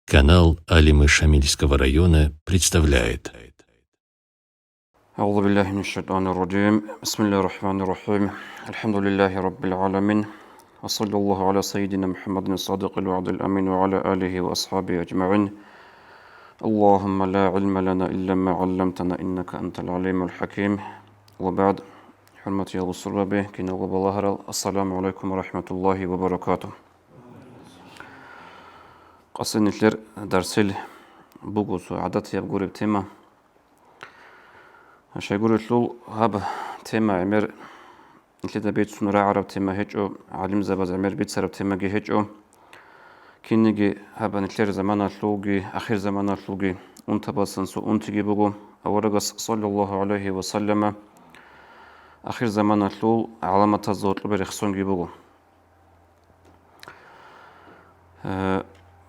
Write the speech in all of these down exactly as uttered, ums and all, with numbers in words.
Канал Алимы Шамильского района представляет. أعوذ بالله من الشيطان الرجيم. بسم الله الرحمن الرحيم. الحمد لله رب العالمين. وصلى الله على سيدنا محمد الصادق الوعد الأمين وعلى آله وأصحابه أجمعين. اللهم لا علم لنا إلا ما علمتنا إنك أنت العليم الحكيم. وبعد. ХӀурматиял бусурбаби, киналго балагьарал, ассаламу гӀалайкум ва рахӀматуллагьи ва баракатугь. Къасин нилъер дарсил буго цо гӀадатияб гуреб тема. Щайгурелъул гьаб тема гӀемер нилъеда бицун рагӀараб тема гьечӀо, гӀалимзабаз гӀемер бицараб темаги гьечӀо. Кинниги гьаб нилъер заманалъулги, ахир заманалъулги унтабаздасан цо унтиги буго. Аварагас, саллаллагьу гӀалайгьи ва саллама, ахир заманалъул гӀаламатазда гьоркьобе рехсонги буго. Э,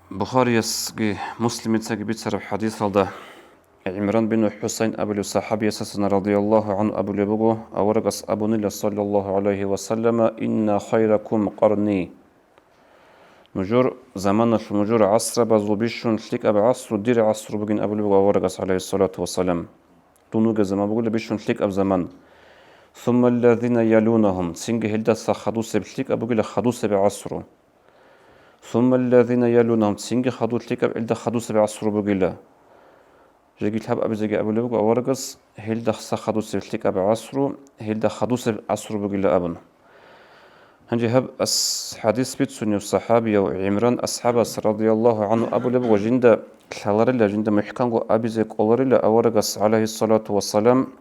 Бухариясги Муслимицаги бицараб хӀадисалда ГӀимран бин ХӀусайн абулев сахӀабиясасан радияллагьу гӀангьу абулеб буго, аварагас абунила, саллаллагьу гӀалайгьи ва саллама: «Инна хайракум къарни». Нужер заманалъул, нужер гӀасрабазул бищун лъикӀаб гӀасру дир гӀасру бугин абулеб буго аварагас, гӀалайгьиссалату вассалам. Дун вугеб заман бугила бищун лъикӀаб заман. «Сумма аллазина ялунагьум», цинги гьелдаса хадусеб лъикӀаб бугила хадусеб гӀасру. «Сумма аллазина ялунагьум», цинги хадуб лъикӀаб гьелда хадусеб гӀасру бугила. Жеги лъабабизеги абулеб буго аварагас, гьелдаса хадусеб лъикӀаб гӀасру, гьелда хадусеб гӀасру бугила абун. Гьанже гьаб ас-, хӀадис бицунев сахӀабияв ГӀимран асхӀабас радияллагьу гӀангьу абулеб буго, жинда лъаларила, жинда мухӀканго абизе кӀоларила аварагас, гӀалайгьиссалату вассалам,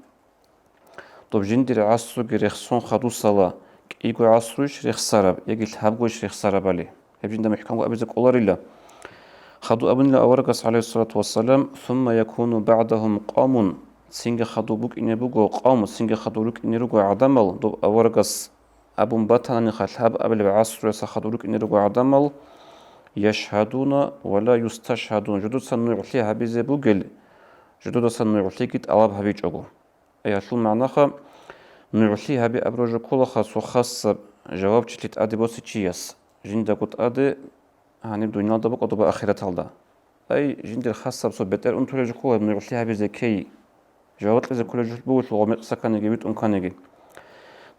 доб жиндир гӀасруги рехсон хадусала, кӀиго гӀасруйищ рехсараб яги лъабгойищ рехсарабали. Гьеб жинда мухӀканго абизе кӀоларила. Хаду абунила аварагас, гӀалайгьиссалату вассалам: «Сумма якуну багӀдагьум къавмун», цинги хадуб букӀине буго къавм, цинги хадуб рукӀине руго гӀадамал, доб аварагас абун батананиха лъабабилеб гӀасруялъа хадуб рукӀине руго гӀадамал, «яшгьадуна ва ла юсташгьадун», жудуца нугӀлъи гьабизе бугел, жудудаса нугӀлъиги тӀалаб гьабичӀого. Аяталъул магӀнаха, нугӀлъи гьаби абураб жо кколаха цо хасаб жавабчилъи тӀаде босичияс, жиндаго тӀаде гьаниб дуниялда букӀа, доба ахираталда. Ай, жиндир хасаб цо бетӀер унтулеб жо ккола нугӀлъи гьабизе ккей. Жаваб кьезе кколеб жо бугелъул гъомекъса кканиги, витӀун кканиги.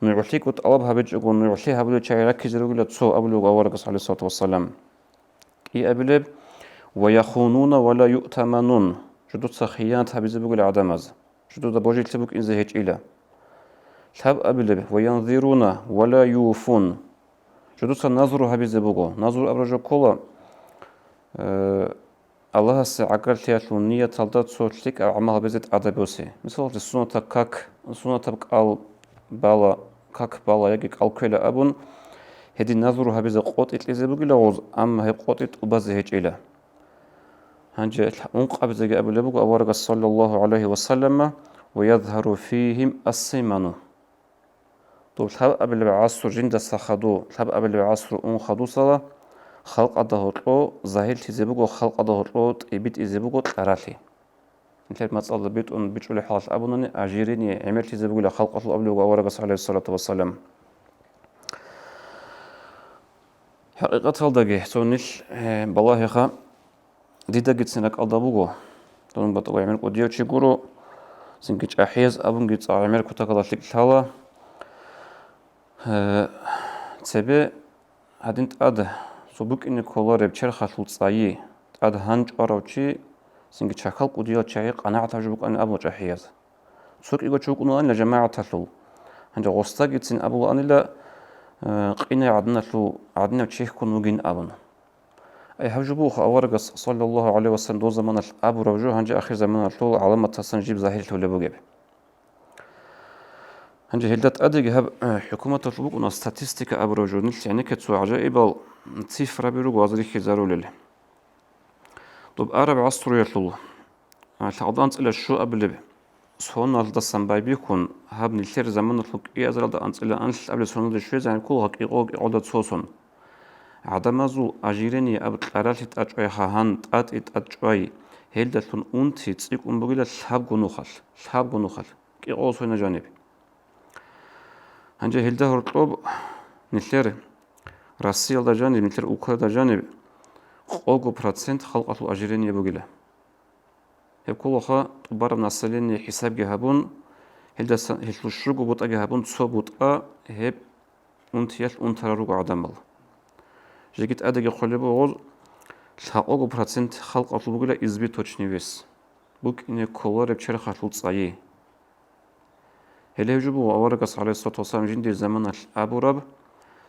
НугӀлъиго тӀалаб гьабичӀого, нугӀлъи гьабулев чагӀи раккизе ругила цо, абулеб аварагас, гӀалайгьиссалату вассалам. КӀиабилеб: «Ва яхунуна ва ла юътаманун», жудуца хиянат гьабизе бугел гӀадамаз, жудуда божилъи букӀинзе гьечӀила. Лъабабилеб: «Ва янзируна ва ла юфун», жудуца назру гьабизе буго. Назру абураб жо ккола, э, Аллагьасе гӀагарлъиялъул нияталда цо лъикӀаб гӀамал гьабизе тӀаде босе. Мисалалъе, сунатаб как, сунатаб кӀал бала, как бала яги кӀал кквела абун, гьедин назру гьабизе къотӀи кьезе бугила гъоз, амма гьеб къотӀи тӀубазе гьечӀила. Гьанже ункъабизеги абулеб буго аварагас, саллаллагьу гӀалайгьи ва саллама: «Ва язгьару фигьим ассиману». Доб лъабабилеб гӀасру жиндаса хаду, лъабабилеб гӀасру ун хадусала, халкъалда гьоркьо загьирлъизе буго, халкъалда гьоркьо тӀибитӀизе буго кьаралъи. Нилъер мацӀалда битӀун бичӀчӀулеб хӀалалъ абунани, ожирение гӀемерлъизе бугила халкъалъул абулеб буго аварагас, гӀалайгьиссалату вассалам. ХӀакъикъаталдаги, цо нилъ, э, балагьеха, дидагицин ракӀалда буго. Дун батӀа гӀемер кӀудияв чи гуро, цинги чӀахӀияз абунги цӀакъ гӀемер кутакалда лъикӀ лъала. Э, цебе гьадин тӀад цо букӀине кколареб черхалъул цӀайи тӀад гьанчӀварав чи, цинги чахьал кӀудиял чагӀи къанагӀатаб жо букӀанин абула чӀахӀияз. Цо кӀиго чи вукӀунаанила жамагӀаталъул. Гьанже гъосдагицин абулаанила, э, къинай гӀадиналъул, гӀадинав чехькун вугин абун. Ай, гьаб жо буго аварагас, саллаллагьу гӀалайгьи ва саллам, доб заманалъ абураб жо, гьанже ахир заманалъул гӀаламатасан жиб загьирлъулеб бугеб. Гьанже гьелда тӀадеги гьаб, э, хӀукуматалъул букӀуна статистика абураб жо, нилъ гӀенекке цо гӀажаибал цифраби руго гьаз рихьизарулел. Доб араб гӀасруялъул, а, лъабкъоялда анцӀила щуабилеб соналдасан байбихьун, гьаб нилъер заманалъул кӀиазаралда анцӀила анлъабилеб соналде щвезегӀан ккола кӀикъого-кӀикъоялда цо сон. ГӀадамазул ожирение аб кьаралъи тӀачӀвай гьагьан, тӀатӀи тӀачӀвай, гьелдалъун унти цӀикӀкӀун бугила лъабго нухалъ, лъабго нухалъ, кӀикъого сойна жаниб. Гьанже гьелда гьоркьоб нилъер Россиялда жаниб, нилъер улкаялда жаниб къого процент халкъалъул ожирение бугила. Гьеб кколаха тӀубараб население хӀисабги гьабун, гьелдаса, гьелъул щуго бутӀаги гьабун, цо бутӀа гьеб унтиялъ унтарал руго гӀадамал. Жеги тӀадеги хъвалеб буго, лъакъого процент халкъалъул бугила избыточный вес, букӀине кколареб черхалъул цӀайи. Гьеле гьеб жо буго аварагас, гӀалайгьиссалату вассалам, жиндир заманалъ абураб,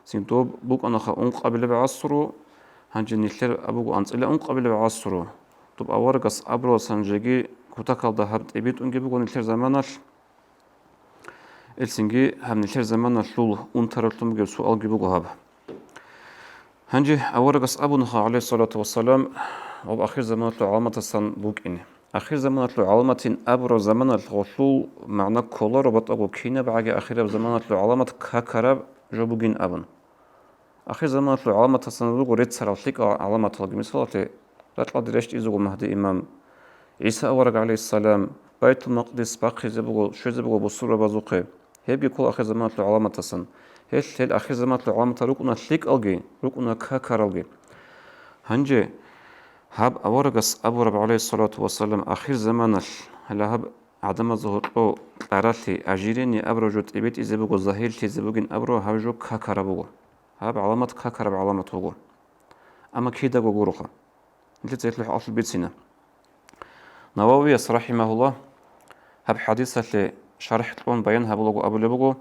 цин доб букӀанаха ункъабилеб гӀасру, гьанже нилъер абуго анцӀила ункъабилеб гӀасру. Доб аварагас абуралсан жеги кутакалда гьаб тӀибитӀунги буго нилъер заманалъ. Гьелцинги гьаб нилъер заманалъул унтаралъун бугеб суалги буго гьаб. Гьанже аварагас абунаха, гӀалайгьиссалату вассалам, гьаб ахирзаманалъул гӀаламатасан букӀине. Ахирзаманалъул гӀаламатин абураб заманалъ гъолъул магӀна кколаро батӀаго кинаб гӀаги ахираб заманалъул гӀаламат какараб жо бугин абун. Ахирзаманалъул гӀаламатасан руго реццарал лъикӀал гӀаламаталги, мисалалъе, ракьалде рещтӀизе вуго Магьди имам, ГӀиса авараг, гӀалайгьиссалам, Байтул-Макъдис бахъизе буго, щвезе буго бусурбабазухъе. Гьебги ккола ахирзаманалъул гӀаламатасан. Гьелъ, гьел ахирзаманалъул гӀаламатал рукӀуна лъикӀалги, рукӀуна какаралги. Гьанже гьаб аварагас абураб, гӀалайгьиссалату вассалам, ахирзаманалъ, гьале гьаб гӀадамазда гьоркьо кьаралъи, ожирение абураб жо тӀибитӀизе буго, загьирлъизе бугин абураб гьаб жо какараб буго. Гьаб гӀаламат какараб гӀаламат буго. Амма кидаго гуроха. Нилъеца гьелъул хӀакъалъулъ бицина. Нававияс, рахӀимагьуллагь, гьаб хӀадисалъе шархӀ кьун баян гьабулаго абулеб буго,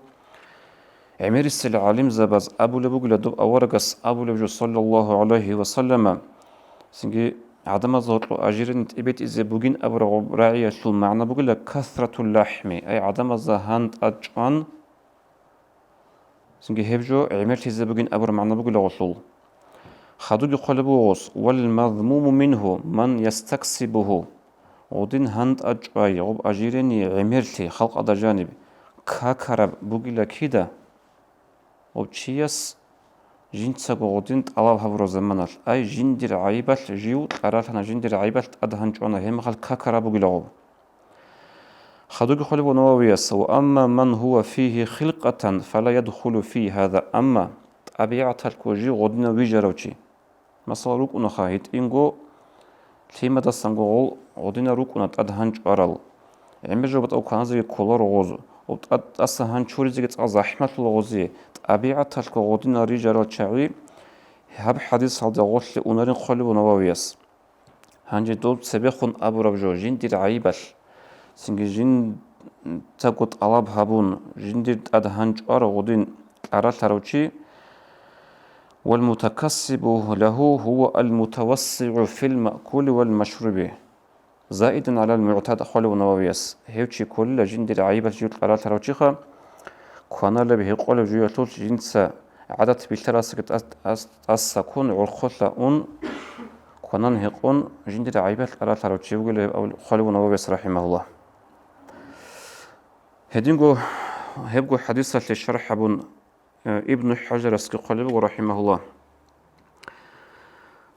гӀемерисел гӀалимзабаз абулеб бугила доб аварагас абулеб жо, саллаллагьу гӀалайгьи ва саллама, цинги гӀадамазда гьоркьо ожирение тӀибитӀизе бугин абураб рагӀиялъул магӀна бугила касратул лахӀми, ай гӀадамазда гьан тӀад чӀван, цинги гьеб жо гӀемерлъизе бугин абураб магӀна бугила гъолъул. Хадуги хъвалеб буго гъос, «Вал мазмуму мингьу ман ястаксибугьу», гъудин гьан тӀад чӀвай, гъоб ожирение гӀемерлъи халкъалда жаниб какараб бугила кида? Гъоб чияс жинцаго гъудин тӀалаб гьабураб заманалъ, ай, жиндир гӀайибалъ жив кьаралъана, жиндир гӀайибалъ тӀад гьан чӀвана, гьеб мехалъ какараб бугила гъоб. Хадуги хъвалеб буго Нававияс, «Ва амма ман гьува фигьи хилкъатан, фала ядхулу фи гьаза», амма тӀабигӀаталъго жив гъодинав вижарав чи, масала, рукӀунаха гьитӀинго, лъимадасанго гъол гъодинал рукӀуна тӀад гьан чӀварал, гӀемер жо батӀав кваназеги кколаро гъоз, ва тӀад тӀаса гьан чуризеги цӀакъ захӀмалъула гъозе, тӀабигӀаталъго гъодинал рижарал чагӀи гьаб хӀадисалда гъолъе унарин хъвалеб буго Нававияс. Гьанже доб цебехун абураб жо, жиндир гӀайибалъ, цинги жинцаго тӀалаб гьабун, жиндир тӀад гьан чӀварав гъудин кьаралъарав чи, «Вал мутакассибу лагьу гьува ал мутавассигӀу фил маъкули вал машруби», заидан гӀалал мугӀтад хъвалев Нававияс. Гьев чи кколила жиндир гӀайибалъ жив кьаралъарав чиха, кваналеб гьекъолеб жуялъулъ жинца гӀадат билълъарасаги тӀас-, тӀас-, тӀаса ккун, гӀорхъолъа ун, кванан гьекъон, жиндир гӀайибалъ кьаралъарав чи вугилан абулеб хъвалев Нававияс, рахӀимагьуллагь. Гьединго гьебго хӀадисалъе шархӀ гьабун, э, Ибну ХӀажарасги хъвалеб буго, рахӀимагьуллагь.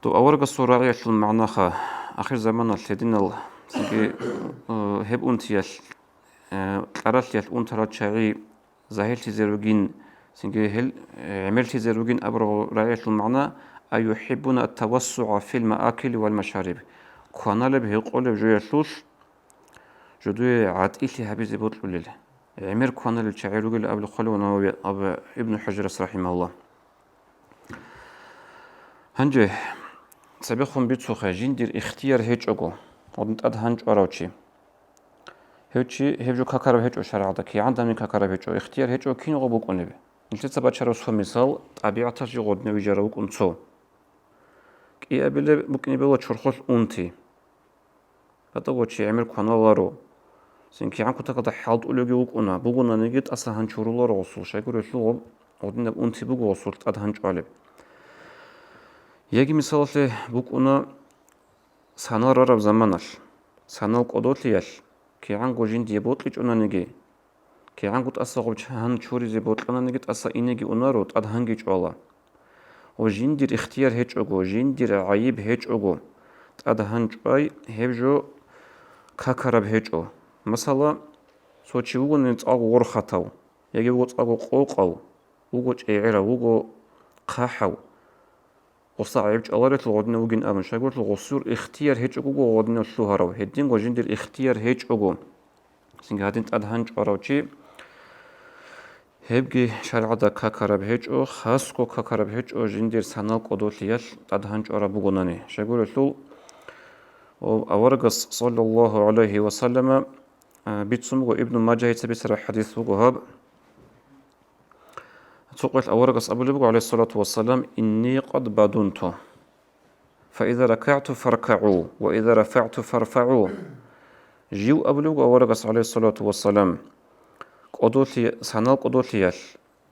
Доб аварагасул рагӀиялъул магӀнаха, ахирзаманалъ гьединал, цинги, э, гьеб унтиялъ, э, кьаралъиялъ унтарал чагӀи загьирлъизе ругин, цинги гьел, э, гӀемерлъизе ругин абураб рагӀиялъул магӀна, ай юхӀиббуна ат-тавассугӀа фил маакили вал машариб, кваналеб гьекъолеб жуялъулъ жидее гӀатӀилъи гьабизе бокьулел, гӀемер кваналел чагӀи ругел абулеб хъвалев Навави аб-, Ибну ХӀажарас, рахӀимагьуллагь. Гьанже цебехун бицухъе, жиндир ихтияр гьечӀого, гъодин тӀад гьанчӀварав чи. Гьев чи, гьев жо какараб гьечӀо шаргӀалда, кигӀан данде какараб гьечӀо, ихтияр гьечӀо киного букӀунеб. Нилъеца бачараб цо мисал, тӀабигӀаталъ жо гъодинав вижарав вукӀун цо. КӀиабилеб букӀине бегьула чорхолъ унти. БатӀаго чи гӀемер кваналаро. Цин кигӀан кутакалда хӀалтӀулевги вукӀуна, бугонаниги тӀаса гьанчуруларо гъосул, щайгурелъул гъоб гъодинаб унти буго гъосул тӀад гьанчӀвалеб. Яги мисалалъе букӀуна санал рараб заманалъ, санал кӀодолъиялъ, кигӀанго жиндие бокьичӀонаниги, кигӀанго тӀаса гъоб чагьан чуризе бокьананиги тӀаса инеги унаро, тӀад гьанги чӀвала. Ва жиндир ихтияр гьечӀого, жиндир гӀайиб гьечӀого, тӀад гьанчӀвай гьеб жо какараб гьечӀо. Масала, цо чи вугони цӀакъго гъорхъатав, яги вуго цӀакъго къокъав, вуго чӀегӀерав, вуго хъахӀав. гъуса гӀайиб чӀваларелъул гъодинав вугин абун, щайгурелъул гъусул ихтияр гьечӀого гъодинав лъугьарав, гьединго жиндир ихтияр гьечӀого, цинги гьадин тӀад гьанчӀварав чи, гьебги шаргӀалда какараб гьечӀо, хасго какараб гьечӀо жиндир санал кӀодолъиялъ тӀад гьанчӀвараб бугонани. Щайгурелъул, о, аварагас, саллаллагьу гӀалайгьи ва саллама, а, бицун буго, Ибну Мажагьица бицараб хӀадис буго гьаб. Цо къоялъ аварагас абулеб буго, гӀалайгьиссалату вассалам: «Инни къад бадунту. Фаиза ракагӀту фаркагӀу, ва иза рафагӀту фарфагӀу». Жив абулеб буго аварагас, гӀалайгьиссалату вассалам, кӀодолъи-, санал кӀодолъиялъ,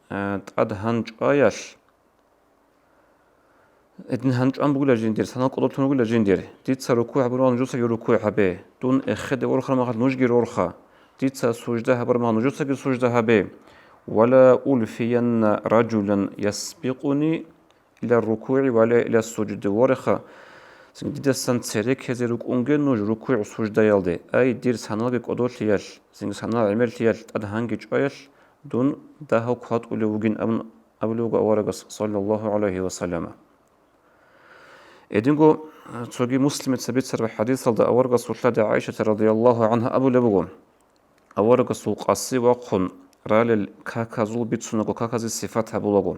а, тӀад гьанчӀваялъ, Гьедин гьанчӀван бугила жиндир, санал кӀодолъун ругила жиндир. Дица рукугӀ гьабураб нужецаги рукугӀ гьабе. Дун эхеде орхараб мехалъ нужги рорха. Дица сужда гьабураб мехалъ нужецаги сужда гьабе. «Ва ла улфиянна ражулан ясбикъуни иля рукугӀи ва ла иля сужуди». Вореха, цинги дидасан цереккезе рукӀунге нуж рукугӀ-суждаялде. Ай, дир саналги кӀодолъиялъ, цинги санал гӀемерлъиялъ тӀад гьанги чӀваялъ, дун дагьав кватӀулев вугин абун абулеб буго аварагас, саллаллагьу гӀалайгьи ва саллама. Гьединго цоги Муслимица бицараб хӀадисалда аварагасул лъади ГӀайшата радияллагьу гӀангьа абулеб буго, аварагасул къаси вахъун ралел каказул бицунаго, каказе сифат гьабулаго: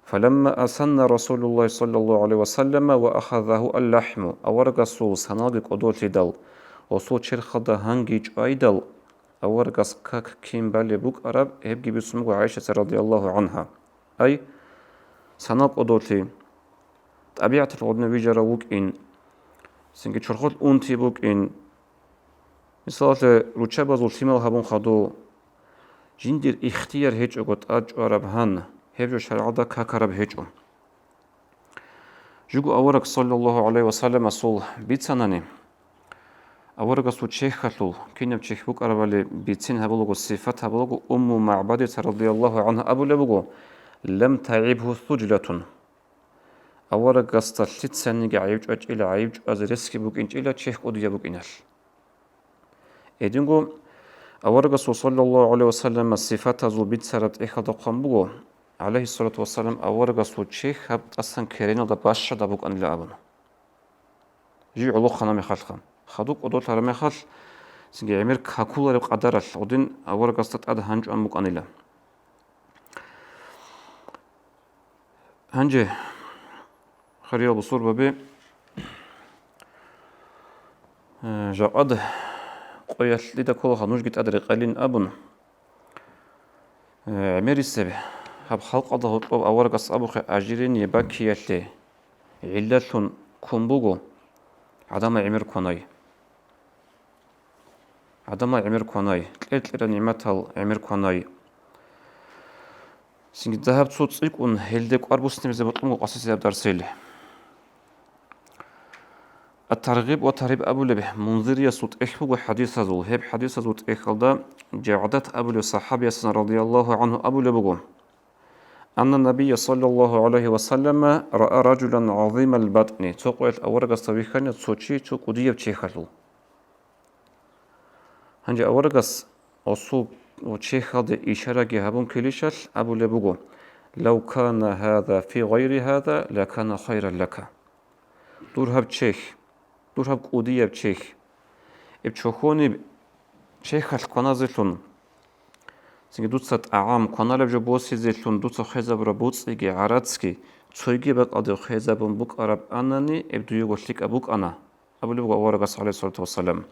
«Фаламма асанна Расулуллагьи саллаллагьу гӀалайгьи ва саллама ва ахазагьу аллахӀму», аварагасул саналги кӀодолъидал, гъосул черхалда гьанги чӀвайдал, аварагас как кин балеб букӀараб, гьебги бицун буго ГӀайшаца радияллагьу гӀангьа. Ай, санал кӀодолъи, тӀабигӀаталъ гъодинав вижарав вукӀин, цинги чорхолъ унти букӀин. Мисалалъе, руччабазул лъимал гьабун хадув, жиндир ихтияр гьечӀого тӀад чӀвараб гьан, гьеб жо шаргӀалда какараб гьечӀо. Жуго авараг, саллаллагьу гӀалайгьи ва салламасул, бицанани, аварагасул чехьалъул, кинаб чехь букӀарабали бицин гьабулаго, сифат гьабулаго, Умму МагӀбадица радияллагьу гӀангьа абулеб буго: «Лам тагӀибгьу суджлатун». Аварагасда лъицаниги гӀайиб чӀвачӀила, гӀайиб чӀвазе ресги букӀинчӀила чехь кӀудияб букӀиналъ. Гьединго аварагасул, саллаллагьу гӀалайгьи ва саллама, сифатазул бицараб тӀехьалда хъван буго, гӀалайгьиссалату вассалам, аварагасул чехь гьаб тӀасан кереналда бащада букӀанила абуна. Жив гӀолохъана мехалъха, хадуб кӀодолъараб мехалъ, цинги гӀемер какулареб къадаралъ гъудин аварагасда тӀад гьанчӀван букӀанила. Гьанже, хириял бусурбаби, э, жакъад къоялъ дида кколаха нужги тӀад рекъалин абун, э, гӀемерисеб гьаб халкъалда гьоркьоб аварагас абухъе ажирение баккиялъе гӀиллалъун ккун буго гӀадамал гӀемер кванай. ГӀадамал гӀемер кванай, кьер-кьерал нигӀматал гӀемер кванай. Цинги дагьаб цо цӀикӀкӀун, гьелде кӀвар буссинабизе бокьун буго къасисеб дарсил. Ат-Таргъиб ва Таргьиб абулеб Мунзириясул тӀехь буго хӀадисазул. Гьеб хӀадисазул тӀехьалда Жагъдат абулев сахӀабиясдасан радияллагьу гӀангьу абулеб буго: «Анна Набия саллаллагьу гӀалайгьи ва саллама раа ражулан гӀазимал батӀни». Цо къоялъ аварагасда вихьана цо чи, цо кӀудияб чехьалъул. Гьанже аварагас гъосул чехьалде ишараги гьабун ккелищал абулеб буго: «Лав кана гьаза фи гъайри гьаза, лакана хайран лака». Дур гьаб чехь, дур гьаб кӀудияб чехь, гьеб чохьониб чехьалъ кваназелъун, цинги дуца тӀагӀам, кваналеб жо босизелъун дуца хвезабураб боцӀиги гӀарацги цойги бакӀалде хвезабун букӀараб анани, гьеб дуего лъикӀаб букӀана. Абулеб буго аварагас, гӀалайгьиссалату вассалам.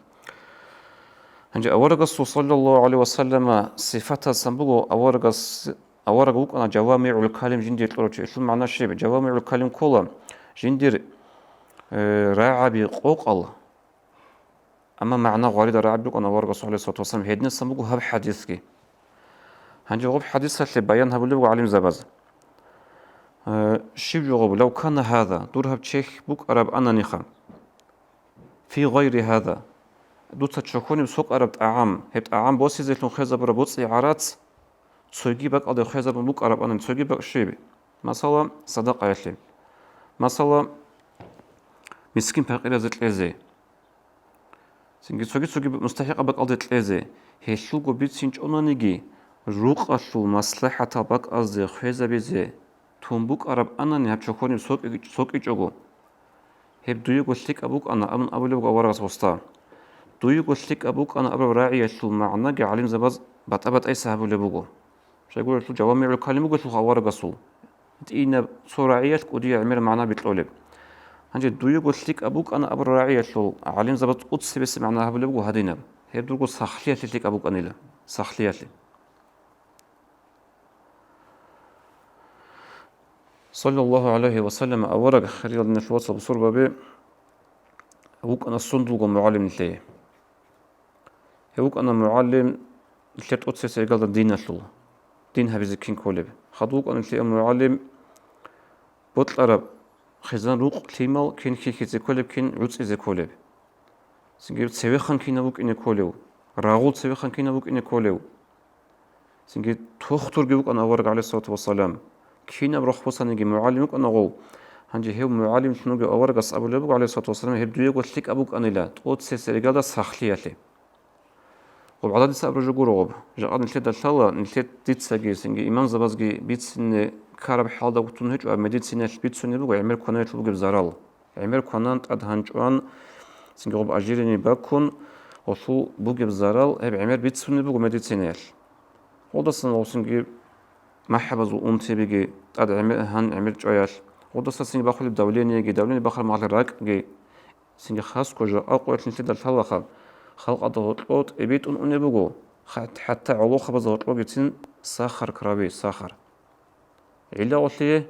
Гьанже аварагасул, саллаллагьу гӀалайгьи ва саллама, сифатасан буго аварагас, авараг вукӀана жавамигӀул калим жиндир кьурав чи. Гьелъул магӀна щиб? ЖавамигӀул калим ккола жиндир, э, рагӀаби къокъал, амма магӀна гъваридал рагӀаби букӀана аварагасул, гӀалайгьиссалату вассалам. Гьединасан буго гьаб хӀадисги. Гьанже гъоб хӀадисалъе баян гьабулеб буго гӀалимзабаз. Э, щиб жо гъоб, лав кана гьаза, дур гьаб чехь букӀараб ананиха. Фи гъайри гьаза, дуца чохьониб сокӀараб тӀагӀам, гьеб тӀагӀам босизелъун хвезабураб боцӀи гӀарац, цойги бакӀалде хвезабун букӀараб анани, цойги бакӀ щиб? Масала, садакъаялъе. Масала, мискин-пакъиразе кьезе. Цинги цоги-цоги мустахӀикъаб бакӀалде кьезе, гьелъулго бицинчӀонаниги, рукъалъул маслахӀатал бакӀазде хвезабизе тун букӀараб анани гьаб чохьониб сокӀи-, сокӀичӀого. Гьеб дуего лъикӀаб букӀана абун абулеб буго аварагас гъосда. Дуего лъикӀаб букӀана абураб рагӀиялъул магӀнаги гӀалимзабаз батӀа-батӀайса гьабулеб буго. Щайгурелъул жавамигӀул калим бугелъул аварагасул. ТӀинаб цо рагӀиялъ кӀудиял гӀемер магӀнаби кьолеб. Гьанже дуего лъикӀаб букӀана абураб рагӀиялъул гӀалимзабаз тӀоцебесеб магӀна гьабулеб буго гьадинаб. Гьеб дурго сахлъиялъе лъикӀаб букӀанила. Сахлъиялъе. Саллаллагьу гӀалайгьи ва саллам, авараг, хириял диналъул вацал бусурбаби, вукӀана сундулго мугӀалим нилъее. Гьев вукӀана мугӀалим нилъер тӀоцесеб иргалда диналъул, дин гьабизе кин кколеб. Хадув вукӀана нилъее мугӀалим бокьараб хизан рукъ лъимал кин хьихьизе кколеб, кин гӀуцӀизе кколеб. Цинги цевехъан кинав вукӀине кколев, рагъул цевехъан кинав вукӀине кколев. Цинги тухтурги вукӀана авараг, гӀалайгьиссалату вассалам. Кинаб рохбосаниги мугӀалим вукӀана гъов. Гьанже гьев мугӀалимлъун вугев аварагас абулеб буго, гӀалайгьиссалату вассалам, гьеб дуего лъикӀаб букӀанила тӀоцесеб иргалда сахлъиялъе. Гъоб гӀададица абураб жо гуро гъоб. Жакъа нилъеда лъала, нилъер дицаги, цинги имамзабазги бицине ккараб хӀалда вугьун гьечӀо, гьаб медицинаялъ бицунеб буго гӀемер кванаялъул бугеб зарал. ГӀемер кванан тӀад гьанчӀван, цинги гъоб ожирение баккун, гъолъул бугеб зарал гьеб гӀемер бицунеб буго медицинаялъ. Гъолдасан гъосинги махӀабазул унтиябиги, тӀад гӀемер, гьан гӀемер чӀваялъ. Гъолдаса цинги бахулеб давлениеги, давление бахараб мехалъ ракӀги, цинги хасго жакъа къоялъ нилъеда лъалаха, халкъалда гьоркьоб тӀибитӀун унеб буго, хат-, хӀатта гӀолохъабазда гьоркьобгицин сахар крови, сахар. ГӀиллагъулъие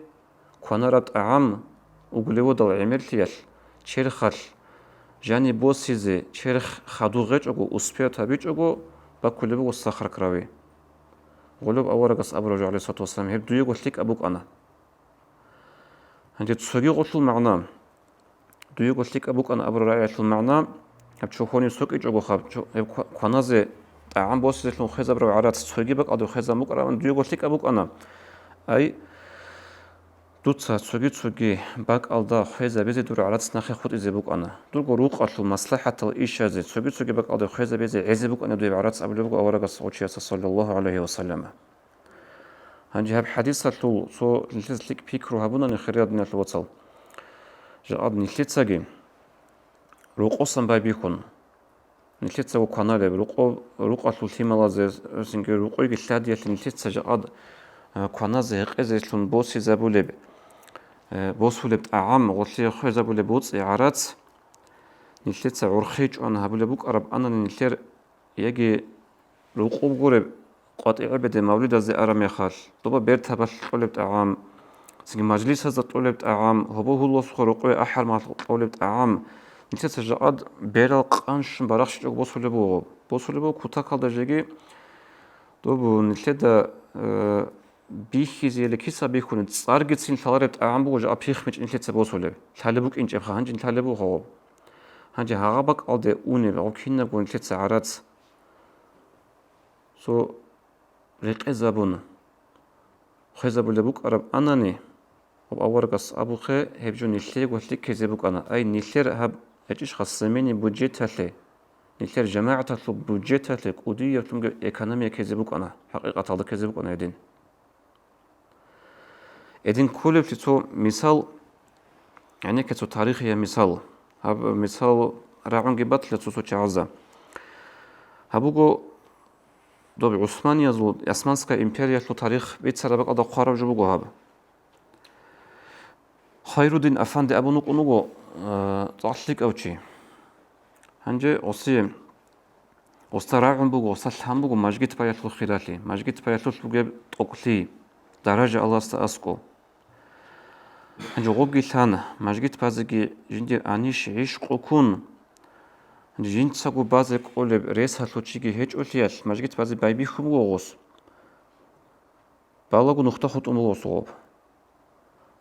кванараб тӀагӀам углеводал гӀемерлъиялъ, черхалъ жаниб босизе черх хадув гъечӀого, успевать гьабичӀого, баккулеб буго сахар крови. Гъолеб аварагас абураб жо, гӀалайгьиссалату вассалам, гьеб дуего лъикӀаб букӀана. Гьанже цоги гъолъул магӀна. Дуего лъикӀаб букӀана абураб рагӀиялъул магӀна, гьаб чохьониб сокӀичӀого хаб, чо-, гьеб ква-, кваназе тӀагӀам босизелъун хвезабураб гӀарац цоги бакӀалде хвезабун букӀарабани, дуего лъикӀаб букӀана. Ай, дуца цоги-цоги бакӀалда хвезабизе дур гӀарац нахъе хутӀизе букӀана. Дурго рукъалъул маслахӀатал ишазе цоги-цоги бакӀалда хвезабизе гӀезе букӀана дугеб гӀарац абулеб буго аварагас гъов чиясда, саллаллагьу гӀалайгьи ва саллама. Гьанже гьаб хӀадисалъул цо нилъеца лъикӀ пикру гьабунани, хириял диналъул вацал. Жакъа нилъецаги рокъосан байбихьун, нилъецаго кваналеб, рокъо-, рокъалъул лъималазе, цинги рокъойги лъадиялъе нилъеца жакъа, э, кваназе гьекъезелъун босизабулеб, э, босулеб тӀагӀам, гъолъие хвезабулеб боцӀи-гӀарац, нилъеца гӀурхъи чӀван гьабулеб букӀараб анани нилъер яги рукъуб гуреб къватӀигӀебеде мавлидазде араб мехалъ, доба бертабалъ кьолеб тӀагӀам, цинги мажлисазда кьолеб тӀагӀам, гьобо-гьулалъухъа рокъове ахӀармал кьолеб тӀагӀам, нилъеца жакъа берал къанщун барахщичӀого босулеб буго. Босулеб буго кутакалда жеги, доб нилъеда, э, бихьизейилан киса бихьунеб, цӀаргицин лъалареб тӀагӀам буго жакъа пихмичӀ нилъеца босулеб. Лъалеб букӀинчӀебха, гьанжин лъалеб буго гъоб. Гьанже гьагъа бакӀалде унеб гъоб кинабго нилъеца гӀарац цо рекъезабун хвезабулеб букӀараб анани, гьоб аварагас абухъе, гьеб жо нилъего лъикӀ ккезе букӀана. Ай, нилъер гьаб гьечӀищха семейный бюджеталъе, нилъер жамагӀаталъул бюджеталъе кӀудиявлъунги экономия ккезе букӀана, хӀакъикъаталда ккезе букӀана гьедин. Гьедин кколеблъи цо мисал, гӀенекке цо тарихияб мисал. Гьаб мисал рагӀунги батила цо-цо чагӀазда. Гьаб буго доб ГӀусманиязул, Османская империялъул тарих бицараб бакӀалда хъвараб жо буго гьаб. Хайруддин Афанди абун вукӀун вуго, э, цӀакъ лъикӀав чи. Гьанже гъосие, гъосда рагӀун буго, гъосда лъан буго мажгит баялъул хиралъи, мажгит баялъулъ бугеб тӀокӀлъи, даража Аллагьасда аскӀоб. Гьанже гъобги лъан, мажгит базеги жиндир аниш гӀишкъу ккун, гьанже жинцаго базе кӀолеб ресалъул чиги гьечӀолъиялъ, мажгит базе байбихьун буго гъос. Балагун нухда хутӀун буго гъосул гъоб.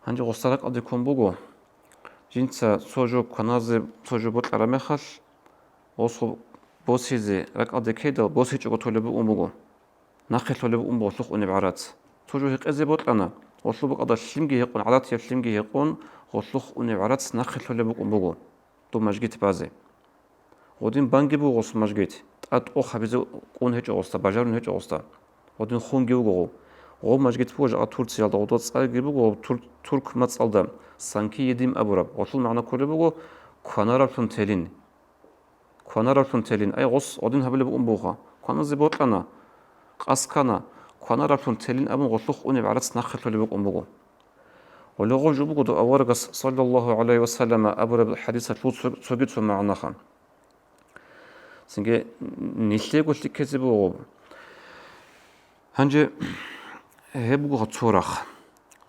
Гьанже гъосда ракӀалде ккун буго, жинца цо жо кваназе, цо жо бокьараб мехалъ, гъосул босизе ракӀалде ккедал, босичӀого толеб букӀун буго. Нахъе лъолеб букӀун буго гъолъухъ унеб гӀарац. Цо жо гьекъезе бокьана, гъолъул бакӀалда лъимги гьекъон, гӀадатияб лъимги гьекъон, гъолъухъ унеб гӀарац нахъе лъолеб букӀун буго доб мажгит базе. Гъодин банги буго гъос мажгит, тӀад тӀох гьабизе кӀун гьечӀо гъосда, бажарун гьечӀо гъосда. Гъодин хунги вуго гъов. Гъоб мажгит буго жакъа Турциялда, гъодо цӀарги буго гъоб тур-, турк мацӀалда Санки Едим абураб. Гъолъул магӀна кколеб буго кванараблъун телин. Кванараблъун телин, ай, гъос гъодин гьабулеб букӀун бугоха. Кваназе бокьана, къаскана, кванараблъун телин абун гъолъухъ унеб гӀарац нахъе лъолеб букӀун буго. Гъоле гъов жо буго дов аварагас, саллаллагьу гӀалайгьи ва саллама, абураб хӀадисалъул цо-, цоги цо магӀнаха. Цинги нилъего лъикӀезе буго. Гьанже гьеб буго цо рахъ.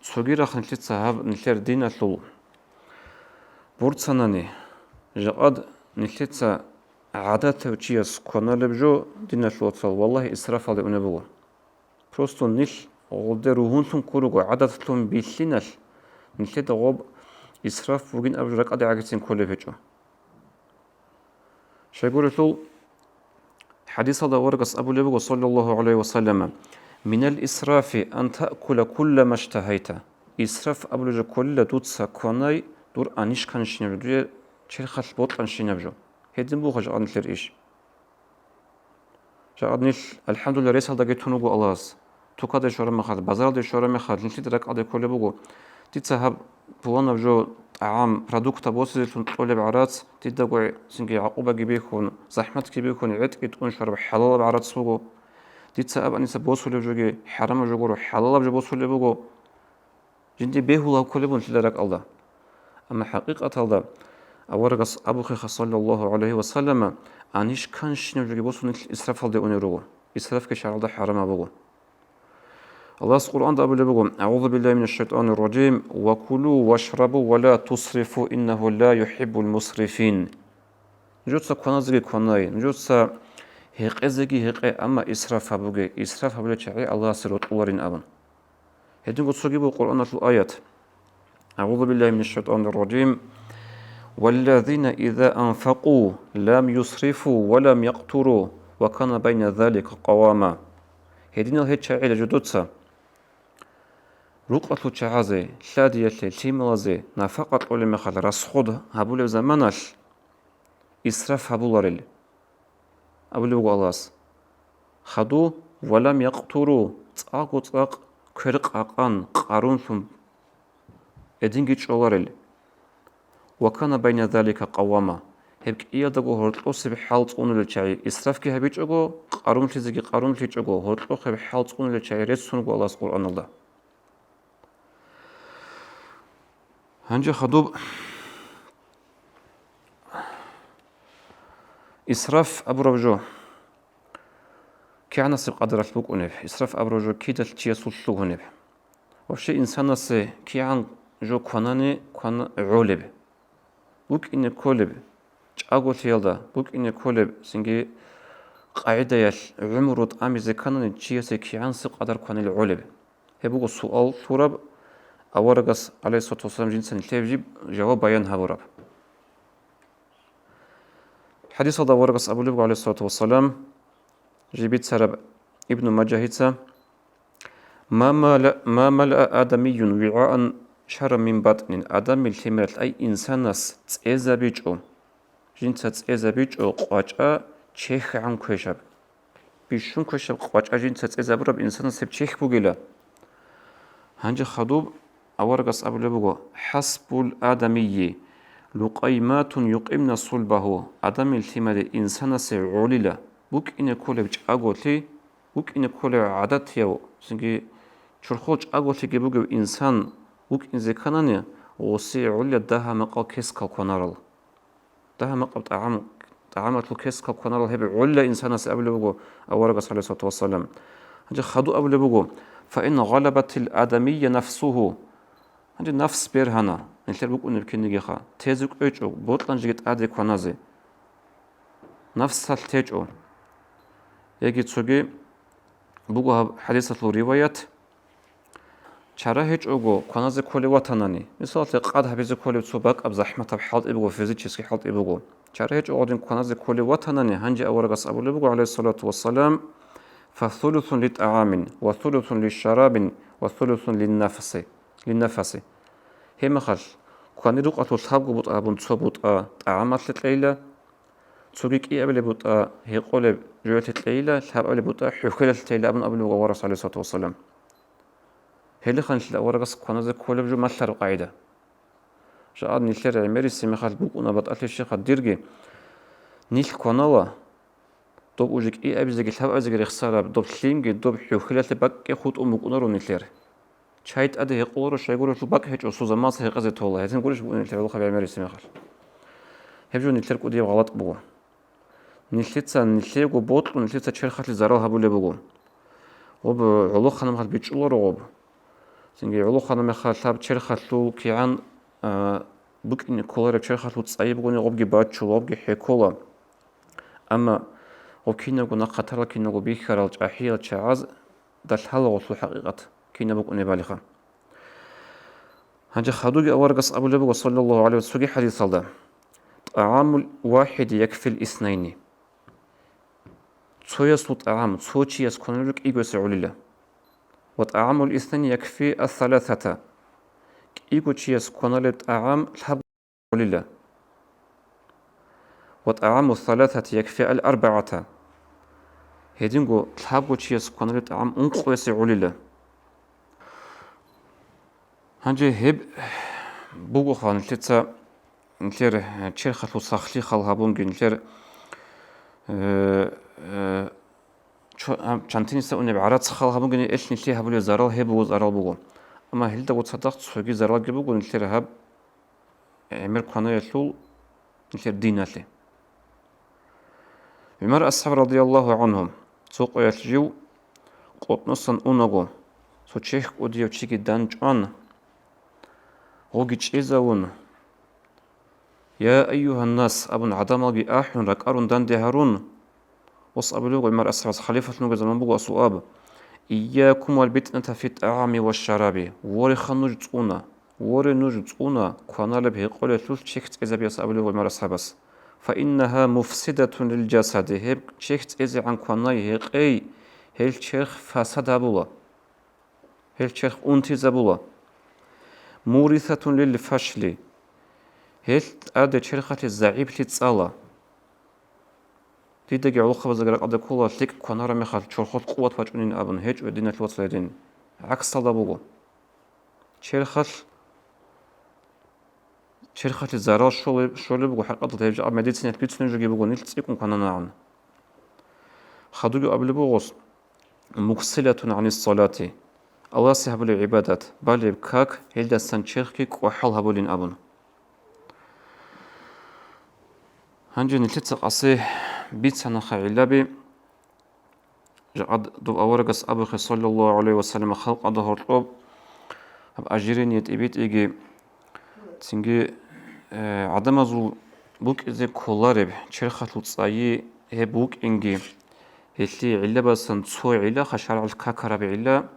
Цоги рахъ нилъеца гьаб нилъер диналъул борцанани, жакъад нилъеца гӀадатав чияс кваналеб жо диналъул вацал, валлагьи, исрафалде унеб буго. Просто нилъ гъолде ругьунлъун ккурого гӀадатлъун билълъиналъ, нилъеда гъоб исраф бугин аб жо ракӀалде гӀагицин кколеб гьечӀо. Щайгурелъул, хӀадисалда аварагас абулеб буго, саллаллагьу гӀалайгьи ва саллама: «Минал исрафи ан таъкула кулла ма штагьайта». Исраф абулеб жо кколила дуца кванай дур анищ кканщинаб жо, дуе черхалъ бокьанщинаб жо. Гьедин буго жакъа нилъер иш. Жакъа нилъ, алхӀамдулиллагь, ресалдаги тун руго Аллагьас. Тукаде щвараб мехалъ, базаралде щвараб мехалъ, нилъеда ракӀалде кколеб буго: «Дица гьаб пуланаб жо, тӀагӀам, продукта босизелъун кьолеб гӀарац, дидаго цинги гӀакъубаги бихьун, захӀматги бихьун, гӀетӀги тӀун щвараб хӀалалаб гӀарац буго. Дица абаниса босулеб жоги хӀарамаб жо гуро, хӀалалаб жо босулеб буго». Жинди бегьулав кколеб буго нилъеда ракӀалда. Амма хӀакъикъаталда аварагас абухъеха, саллаллагьу гӀалайгьи ва саллама, анищ кканщинаб жоги босун нилъ исрафалде унел руго. Исрафги шаргӀалда хӀарамаб буго. Аллагьас Къуръанда абулеб буго: «АгӀузу биллагьи минаш шайтӀанир ражим, ва кулу вашрабу ва ла тусрифу, иннагьу ла юхӀиббул мусрифин». Нужеца кваназеги кванай, нужеца гьекъезеги гьекъе, амма исраф гьабуге, исраф гьабулел чагӀи Аллагьасе рокьуларин абун. Гьединго цоги буго Къуръаналъул аят. АгӀузу биллагьи минаш шайтӀанир ражим. «Валлазина иза анфакъу лам юсрифу ва лам якътуру ва кана байна залика къавама». Гьединал гьечагӀила жодоца рукъалъул чагӀазе, лъадиялъе, лъималазе нафакъа кьолеб мехалъ расход гьабулеб заманалъ исраф гьабуларел. Абулеб буго Аллагьас: «Хаду, ва лам якътуру», цӀакъго-цӀакъ квер къакъан, къарунлъун гьединги чӀоларел. «Ва кана байна залика къавама», гьеб кӀиялдаго гьоркьосеб хӀал цӀунулел чагӀи, исрафги гьабичӀого, къарунлъизеги къарунлъичӀого, гьоркьохъеб хӀал цӀунулел чагӀи реццун руго Аллагьас Къуръаналда. Гьанже хадуб исраф абураб жо кигӀанасеб къадаралъ букӀунеб, исраф абураб жо кидалъ чиясулъ лъугьунеб? Вообще инсанасе кигӀан жо кванани кван гӀолеб? БукӀине кколеб, чӀаголъиялда букӀине кколеб, цинги къагӀидаялъ гӀумру тӀамизе кканани чиясе кигӀанасеб къадар кванил гӀолеб? Гьеб буго суал лъураб, аварагас, гӀалайгьиссалату вассалам, жинца нилъее жиб жаваб баян гьабураб. ХӀадисалда аварагас абулеб буго, гӀалайгьиссалату вассалам, жиб бицараб Ибну Мажагьица: «Ма мала-, ма малаа адамиюн вигӀаан шарран мин батӀнин», адамил лъимералъ, ай инсанас цӀезабичӀо, жинца цӀезабичӀо къвачӀа чехьгӀан квешаб. Бищун квешаб къвачӀа жинца цӀезабураб инсанас гьеб чехь бугила. Гьанже хадуб аварагас абулеб буго: «ХӀасбул адамийи лукъайматун юкъимна сулбагьу», адамил лъимаде инсанасе гӀолила, букӀине кколеб чӀаголъи, букӀине кколеб гӀадатияв, цинги чорхол чӀаголъиги бугев инсан вукӀинзе кканани, гъосие гӀолила дагьа-макъал кескал кванарал. Дагьа-макъаб тӀагӀам-, тӀагӀамалъул кескал кванарал гьеб гӀолла инсанасе абулеб буго аварагас, гӀалайгьиссалату вассалам. Гьанже хадуб абулеб буго: «Фаин гъалабатил адамия нафсугьу». Гьанже нафс бергьана, нилъер букӀунеб кинигиха, тезе кӀвечӀо, бокьанжеги тӀаде кваназе. Нафсалъ течӀо. Яги цоги буго гьаб хӀадисалъул риваят, Чара гьечӀого кваназе кколев ватанани, мисалалъе, къад гьабизе кколев цо бакӀаб захӀматаб хӀалтӀи буго, физический хӀалтӀи буго. Чара гьечӀого гьадин кваназе кколев ватанани, гьанже аварагас абулеб буго, гӀалайгьиссалату вассалам: «Фасулусун литӀагӀамин, ва сулусун лишарабин, ва сулусун линнафси, линнафаси». Гьеб мехалъ, кванир рукъалъул лъабго бутӀа абун цо бутӀа тӀагӀамалъе кьейила, цоги кӀиабилеб бутӀа гьекъолеб жоялъе кьейила, лъабабилеб бутӀа хӀухьелалъе кьейила абун абулеб буго аварагас, гӀалайгьиссалату вассалам. Гьелихъанлъи аварагас кваназе кколеб жо малъараб къагӀида. Жагьад нилъер гӀемерисеб мехалъ букӀуна батӀалъи щихъа дирги. Нилъ кванала, доб уже кӀиабизеги лъабабизеги рехсараб, доб лъимги, доб хӀухьилалъе бакӀги хутӀун букӀунаро нилъер. Чай тӀаде гьекъоларо, щайгурелъул бакӀ гьечӀо, цо заманалъ гьекъезе тола. Гьедин гурищ букӀун нилъер гӀолохъаби гӀемерисеб мехалъ. Гьеб жо нилъер кӀудияб гъалатӀ буго. Нилъеца нилъего бокьун, нилъеца черхалъе зарал гьабулеб буго. Гъоб гӀолохъанаб мехалъ бичӀчӀуларо гъоб. Цинги гӀолохъанаб мехалъ гьаб черхалъул кигӀан, а, букӀине кколареб черхалъул цӀайи бугони гъобги баччула, гъобги хӀеккола. Амма гъоб кинабго нахъа тарал, кинабго бихьарал чӀахӀиял чагӀаз далъала гъолъул хӀакъикъат кинаб букӀунебалиха. Гьанже хадуги аварагас абулеб буго, саллаллагьу гӀалайгьи ва саллам, цоги хӀадисалда: «ТӀагӀамул вахӀиди якфил иснайни». Цоясул тӀагӀам цо чияс кваналеб жо кӀигоясе гӀолила. «Ва тӀагӀамул иснайни якфи ас-саласата». КӀиго чияс кваналеб тӀагӀам лъабго гӀолила. «Ва тӀагӀаму саласати якфи ал-арбагӀата». Гьединго лъабго чияс кваналеб тӀагӀам ункъоясе гӀолила. Гьанже гьеб бугоха нилъеца, нилъер черхалъул сахлъи хал гьабунги, нилъер, э, э, чо-, а, чантиниса унеб гӀарац хал гьабунгени, эл нилъее гьабулеб зарал гьеб буго, зарал буго. Амма гьелдаго цадахъ цоги заралги буго нилъер гьаб гӀемер кванаялъул нилъер диналъе. ГӀумар асхӀаб, радияллагьу гӀангьу, цо къоялъ жив къотӀносан унаго, цо чехь кӀудияв чиги данчӀван, гъоги чӀезавун, «Я айюгьаннас», — абун, гӀадамалги ахӀун, ракӀарун данде гьарун, ос абулеб ГӀумар асхӀабас, халифалъун вугеб заман буго асул аб: «Ийякум вал битӀната фи тӀагӀами ва шараби». Вореха нуж цӀуна, воре нуж цӀуна, кваналеб гьекъолелъулъ чехь цӀезабиялъ абулеб ГӀумар асхӀабас. «Фа иннагьа муфсидатун лил жасади», гьеб чехь цӀезегӀан кванай гьекъей, гьел черх фасад гьабула. Гьел черх унтизабула. «Мурисатун лил фашли». Гьел тӀаде черхалъе загӀиплъи цӀала. Дидаги гӀолохъабаздаги ракӀалде ккола, лъикӀ кванараб мехалъ чорхолъ къуват бачӀунин абун, гьечӀо, диналъул вацал, гьедин. ГӀаксалда буго. Черхалъ, черхалъе зарал щолеб-, щолеб буго, хӀакъикъаталда гьеб жо медицинаялъ бицунеб жоги буго, нилъ цӀикӀкӀун квананагӀан. Хадуги абулеб буго, «Муксилатун гӀанис салати», Аллагьасе гьабулеб гӀибадат, балеб как, гьелдасан черхги кӀвахӀал гьабулин абун. Гьанже нилъеца къасе бицанаха гӀиллаби, жакъа доб аварагас абухъе, саллаллагьу гӀалайгьи ва саллам, халкъалда гьоркьоб гьаб ожирение тӀибитӀиги, цинги, э, гӀадамазул букӀизе кколареб черхалъул цӀайи гьеб букӀинги, гьелъие гӀиллабасан цо гӀилла, ха шаргӀалъ какараб гӀилла,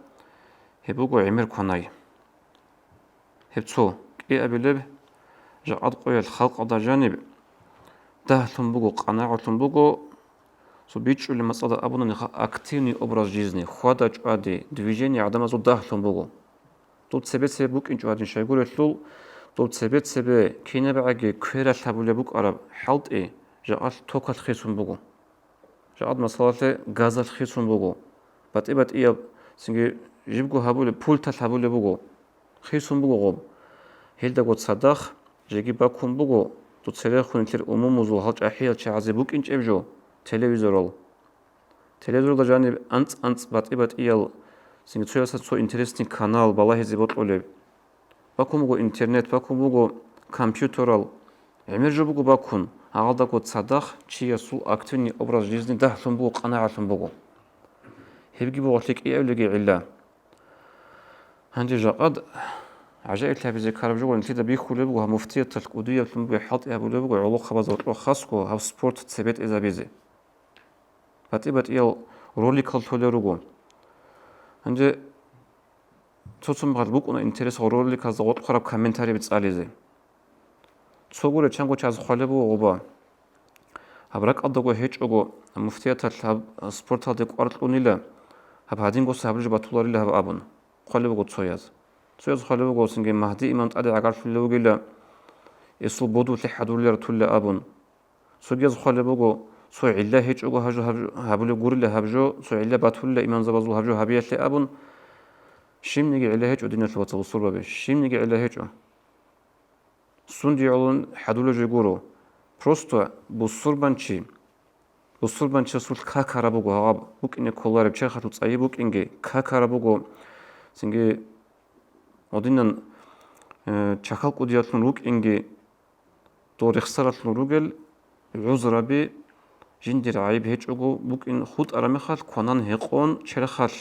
гьеб буго гӀемер кванай. Гьеб цо кӀиабилеб, жакъа къоялъ халкъалда жаниб дагьлъун буго, къанагӀалъун буго, цо бичӀчӀулеб мацӀалда абунаниха, активный образ жизни, хьвада-чӀвади, движение гӀадамазул дагьлъун буго. Доб цебе-цебе букӀинчӀо гьадин щайгурелъул, доб цебе-цебе кинабгӀаги квералъ гьабулеб букӀараб хӀалтӀи жакъалъ токалъ хисун буго. Жакъад масалалъе газалъ хисун буго. БатӀи-батӀияб цинги жибго гьабулеб, пульталъ гьабулеб буго. Хисун буго гъоб. Гьелдаго цадахъ жеги бакун буго, дуца рехун нилъер умумузул гьал чӀахӀиял чагӀазе букӀинчӀеб жо, телевизорал. Телевизоралда жаниб анцӀ-анцӀ батӀи-батӀиял, цинги цоясда цо интересный канал балагьизе бокьулеб. Бакун буго интернет, бакун буго компьютерал. ГӀемер жо буго бакун, гьагъалдаго цадахъ чиясул активный образ жизни дагьлъун буго, къанагӀалъун буго. Гьебги буго лъикӀиабилебги гӀилла. Гьанже жакъад гӀажаиблъи гьабизе ккараб жо нилъеда бихьулеб буго, гьаб муфтияталъ кӀудияблъун буго, хӀалтӀи гьабулеб буго гӀолохъабазда гьоркьоб хасго гьаб спорт цебетӀезабизе. БатӀи-батӀиял роликал лъолел руго. Гьанже цо-цо мехалъ букӀуна интерес гъо роликазда гъоркь хъвараб комментарияби цӀализе. Цо гуреб чанго чияс хъвалеб буго гъоба. Гьаб ракӀалдаго гьечӀого муфтияталъ гьаб спорталде кӀвар кьунила, гьаб гьадингоса гьабулеб жо батуларила гьаб абун, хъвалеб буго цояз. Цояз хъвалеб буго цинги Магьди имам тӀаде гӀагарлъулев вугила, гьесул бодуллъи хӀадурлъи ратулила абун. Цогияз хъвалеб буго, цо гӀилла гьечӀого гьаб жо, гьаб жо, гьабулеб гурила гьаб жо, цо гӀилла батулила имамзабазул гьаб жо гьабиялъе абун, Щибниги гӀилла гьечӀо, диналъул вацал, бусурбаби, щибниги гӀилла гьечӀо. Сунде гӀоло хӀадурлъи гуро. Просто бусурбанчи, бусурбанчиясулъ какараб буго гьаб, букӀине кколареб, черхалъул цӀайи букӀинги какараб буго, цинги гьадинан, э, чахьал кӀудиялъун рукӀинги, дол рехсаралъун ругел гӀузраби, жиндир гӀайиб гьечӀого букӀин хутӀараб мехалъ, кванан гьекъон черхалъ,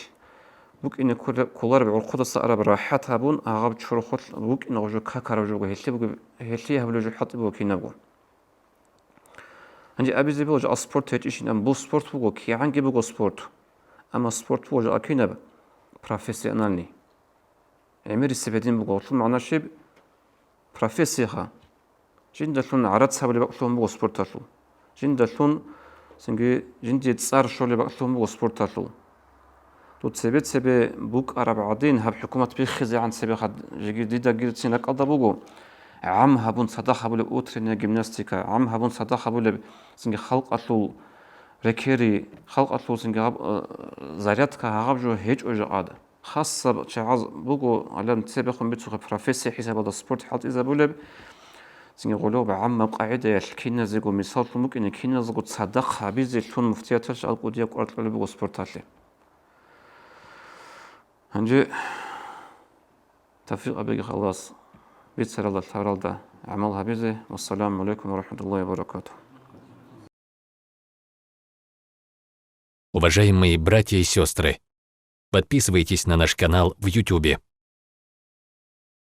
букӀине кколеб, кколареб гӀурхъудаса араб рахӀат гьабун, гьаб чорхолъ букӀин гъожо какараб жого, гьелъие буго, гьелъие гьабулеб жо хӀалтӀи буго кинабго. Гьанже абизе буго жо, а спорт гьечӀищин, амма бу-, спорт буго, кигӀанги буго спорт. Амма спорт буго жо а кинаб профессиональный. ГӀемерисеб гьедин буго, гьелъул магӀна щиб? Профессияха. Жиндалъун гӀарац гьабулеб бакӀ лъугьун буго спорталъул. Жиндалъун, цинги, жиндие цӀар щолеб бакӀ лъугьун буго спорталъул. Дов цебе-цебе букӀараб гӀадин, гьаб хӀукумат биххизегӀан цебехъа жеги дида гирцин ракӀалда буго, гӀам гьабун цадахъ гьабулеб утренняя гимнастика, гӀам гьабун цадахъ гьабулеб, цинги, халкъалъул рекери, халкъалъул, цинги, гьаб, э, зарядка гьаб жо гьечӀо жакъа. Хасаб чагӀаз буго, гьалан цебехун бицухъе, профессия хӀисабалда спорт хӀалтӀизабулеб, цинги гъоло гӀаммаб къагӀидаялъ киназего, мисаллъун букӀине, киназего цадахъ гьабизе лъун муфтияталъ алкӀудияб кӀвар кьолеб буго спорталъе. Гьанже тавфикъ гьабеги халас, бицаралда, лъаралда гӀамал гьабизе. Вассаламу гӀалайкум ва рахӀматуллагьи ва баракатугь. Уважаемые братья и сестры, подписывайтесь на наш канал в Ютубе.